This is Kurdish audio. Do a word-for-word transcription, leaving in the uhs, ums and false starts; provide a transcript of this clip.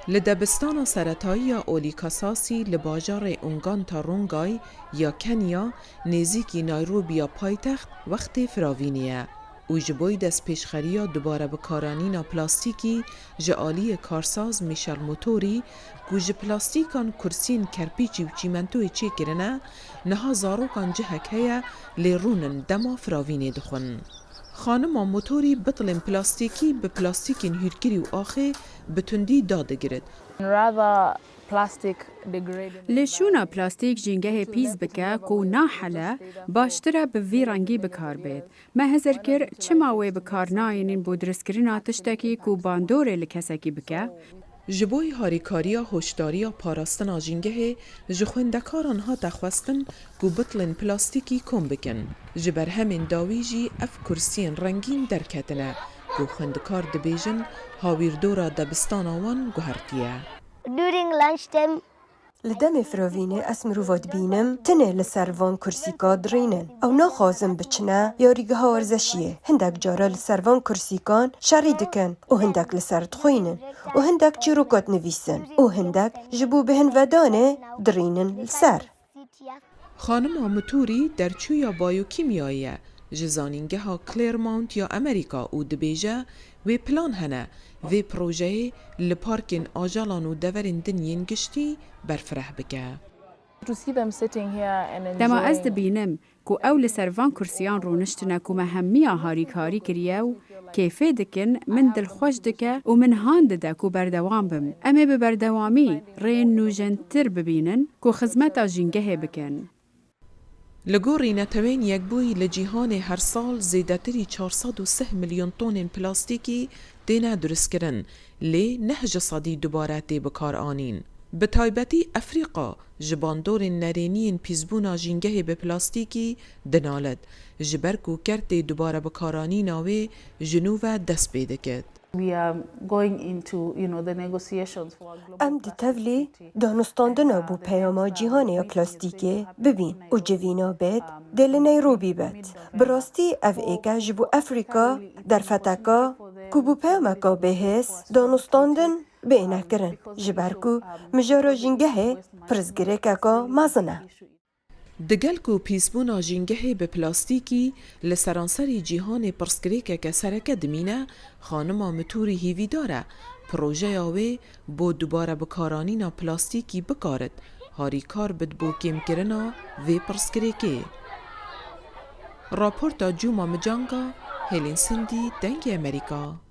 Li debistana seretayî ya Olikasasî li bajarê Unganta Rongai ya Kenya, nêzîkî Nairobiya paytext, wextê firavînê ye û ji bo destpêşxeriya dubare bikaranîna plastîkî ji aliyê karsaz Michel Motori, ku ji plastîkan kursiyên kerpîçî û çîmentoyê çêkirine, niha zarokan cihek heye lê rûnin dema firavînê dixwin. Xanima Motorî bitlên plastîkî bi plastîkên hûrkirî û axê bi tundî dadigirit. Rather plastic degrading. Lê şûna plastîk jîngehê pîs bike ku nahele, baştir e bi vî rengî bi kar bêt. Me hizir kir, çima wê bi kar nayênîn bo dirustkirina tiştekî ku bandorê li kesekî bike? Ji bo harîkariya hoşdariya parastina jîngehê ji xwendekaran hate xwestin ku bitlên plastîkî kom bikin. Ji berhemên dawî jî ev kursiyên rengîn derketine ku xwendikar dibêjin hawîrdora debistana wan guhertiye. During lunch time, Li demê firovînê ez mirova dibînim, tinê li ser van kursîka dirînin. Ew naxwazin biçine yarîgeha werzeşiyê. Hindek cara li ser van kursîkan şerî dikin û hindek li ser dixwînin û hindek çîroka dinivîsin û hindek ji bo bihinvedanê dirînin li ser. Xanima Mitûrî derçûya bayokîmyayê ye ji Zanîngeha Claremont ya Amerîka û dibêje, wê plan hene vê projeyê li parkên ajalan û deverên din yên giştî berfireh bike. To see them sitting here and enjoying. Dema ez dibînim ku ew li ser van kursiyan rûniştine ku me hemiya harîkarî kiriye û kêfê dikin, min dilxweş dike û min han dide ku berdewam bim. Em ê bi berdewamî rêyên nûjentir bibînin ku xizmeta jîngehê bikin. Li gorî Netewên Yekbûyî li cîhanê her sal zêdetirî çar sed û sih milyon tonên plastîkî têne durustkirin, lê neh ji sedî dubare tê bikaranîn. Bi taybetî Efrîqa ji bandorên nerêniyên pîsbûna jîngehê bi plastîkî dinalet, ji ber ku kertê dubare bikaranîna wê ji nû ve dest pê dikit. We are going into, you know, the negotiations for a global Em di tevlî danûstandina bo peyama cîhanê ya plastîkê bibîn û civîna bêt dê li Neyrobi bet. Bi rastî ev êk e ji bo Efrîka derfeteka ku bo peyameka bêhêz danûstandin bêne kirin, ji ber ku mijara jîngehê pirsgirêkeka mezin e. Digel ku pîsbûna jîngehê bi plastîkî li seranserî cîhanê pirsgirêkeke sereke dimîne, xanima Mitûrî hîvîdar e, projeya wê bo dubare bikaranîna plastîkî bikarit harîkar bit bo kêmkirina vê pirsgirêkê. Raporta Cûma Micanga, Hêlîn Sindî, Dengê Amerîka.